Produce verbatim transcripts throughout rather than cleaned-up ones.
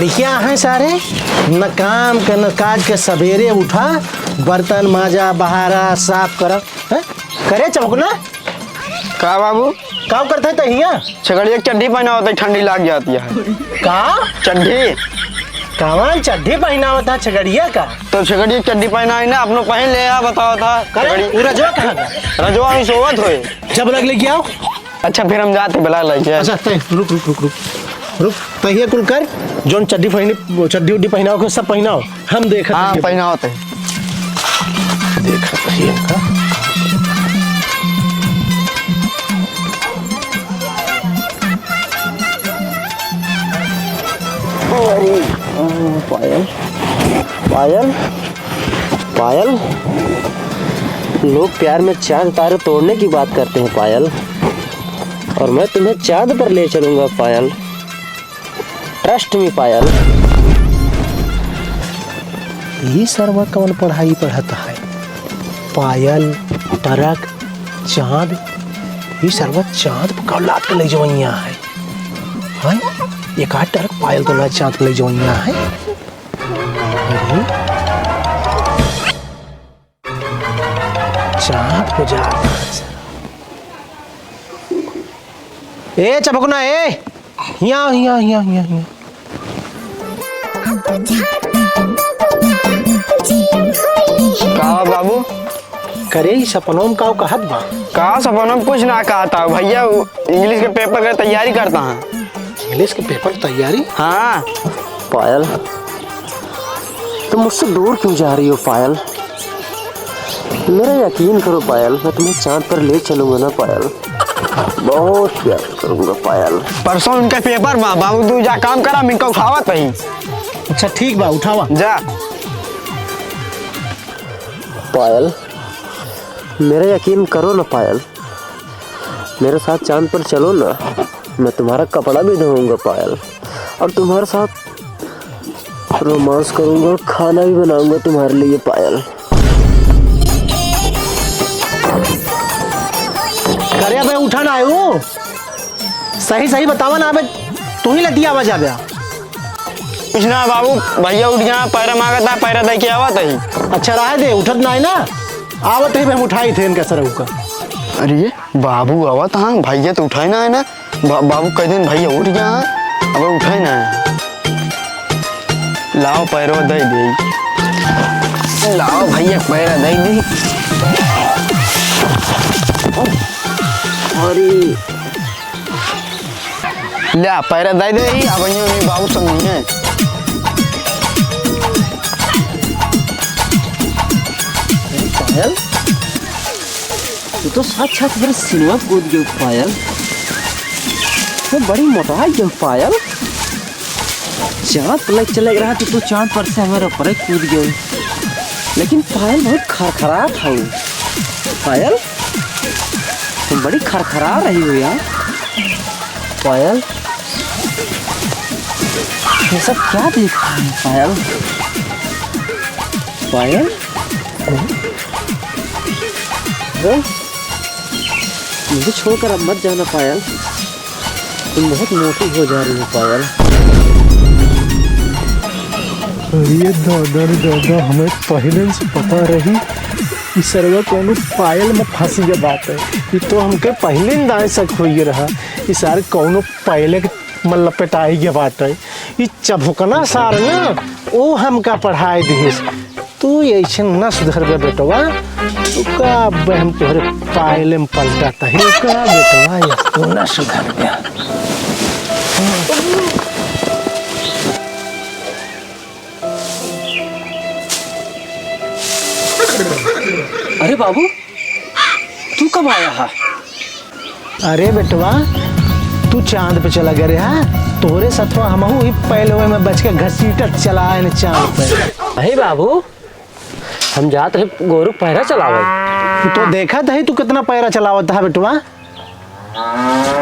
क्या है सारे, न काम के न काज के, सबेरे उठा, बर्तन माजा, बहारा, साफ करा, हैं? करे चौकना। का बाबू? का करत है तहिया? छगड़िया के चड्ढी पहनावत है, ठंडी लाग जाती है। का? चड्ढी। कवन चड्ढी पहनावत है छगड़िया का? तो छगड़िया के चड्ढी पहनाई ना, अपनो पहन ले, आ बतावत है। करे, छगड़ी। उ रजवा कहाँ का? रजवा ही सोवत होए। जब लग लेके आओ। अच्छा, फिर हम जाते, बुला लेके। अच्छा, तै, रुक, रुक, रुक, रुक। रुक, तहिया कुल कर, जौन चड्ढी पहिनी, चड्ढी उड्ढी पहिनाओ के, सब पहिनाओ। हम देखत हाँ, हई। पहिनावत है। देखत हई इनका। अरे, पायल, पायल, पायल, लोग प्यार में चांद तारे तोड़ने की बात करते हैं पायल, और मैं तुम्हें चांद पर ले चलूंगा पायल। Trust me पायल। ई सरवा कवन पढ़ाई पढ़त है? पायल, टरक, चांद, ई सरवा चांद पर कवन लाद के ले जवैया है? हैं? एक आध टरक पायल तो ना चांद पर ले जवैया है? अरे? चांद को जा। ए चपकना, ए, हिया, हिया, हिया, हिया, हिया। का बाबू? करे, ई सपनों में का कहत बा? का सपनों में कुछ ना कहता भैया, वो English के paper के तैयारी करता है। English के paper तैयारी? हाँ। पायल, तुम मुझसे दूर क्यों जा रही हो पायल? मेरा यकीन करो पायल, मैं तुम्हें चांद पर ले चलूंगा ना पायल, बहुत प्यार करूंगा पायल। परसों इनका paper बा, बाबू तू जा काम करा, हम इनका उठावत ही। अच्छा ठीक बा, उठावा। जा। पायल, मेरा यकीन करो ना पायल, मेरे साथ चांद पर चलो ना, मैं तुम्हारा कपड़ा भी धोऊंगा पायल, और तुम्हारे साथ romance करूंगा और खाना भी बनाऊंगा तुम्हारे लिए पायल। करे अबे उठा ना आयु, सही सही बतावा ना अबे, तू ही लतियावा जाबे। कुछ ना बाबू, भैया उठ गया, पैरा मांगता, पैरा दे के आवत ही। अच्छा रहे दे, उठत ना है ना, आवत ही, हम उठाई थे इनका सरऊ का। अरे बाबू आवत हाँ, भैया तो उठाए ना है ना। बा-, बाबू कह दिन भैया उठ गया हाँ, अब उठाए ना है। लाओ पैरो दे दे, लाओ भैया पैरा दे दे। अरे ल्या, पैरा दे दे ही, अब यूं नहीं बाबू सब नहीं है। अरे पायल, तू तो साक्षात मेरे सिनेमा कूद गयो पायल। तो बड़ी मोटा गयो पायल। चांद पर चले रहा तो तू चांद पर से हमारे ऊपर कूद गयो। लेकिन पायल बहुत खरखरात है। पायल, तुम बड़ी खरखरा रही हो यार। पायल, ये सब क्या देख रहा है पायल? पायल? हाँ? मुझे छोड़कर अब मत जाना पायल, तुम बहुत मोटी हो जा रही हो पायल। अरे दादा रे दादा, हमें पहिले से पता रही, ई सरवा कौनो पायल में फंसी के बात है। ई तो हमके पहिले ही दाएं शक होइए रहा, ई सारे कौनो पायले के में लपेटाई के बात है। ई चभुकना सार ना, ओ हमका पढ़ाई दिहिस। तू ऐसे न सुधरबे बेटवा, तू का अब हम तोहरे पायले में पलटा तही का बेटवा, ये तू न सुधरबे। अरे बाबू, तू कब आया हा? अरे बेटवा, तू चांद पे चला गया रहा, तोरे सथवा हमहू ही पहलवे में बच के घसीटत चला आए न चांद पे। अहे बाबू, हम जात रहे गोरू पैरा चलावे। तू तो देखत ही तू कितना पैरा चलावत हा बेटवा।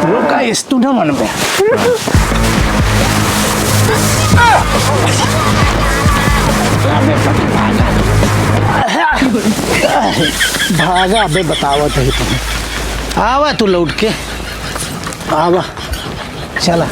रुका, इस तू न मन में। भागा बे, बतावत ही तुम्हें। आवा तू लौट के, आवा, चला।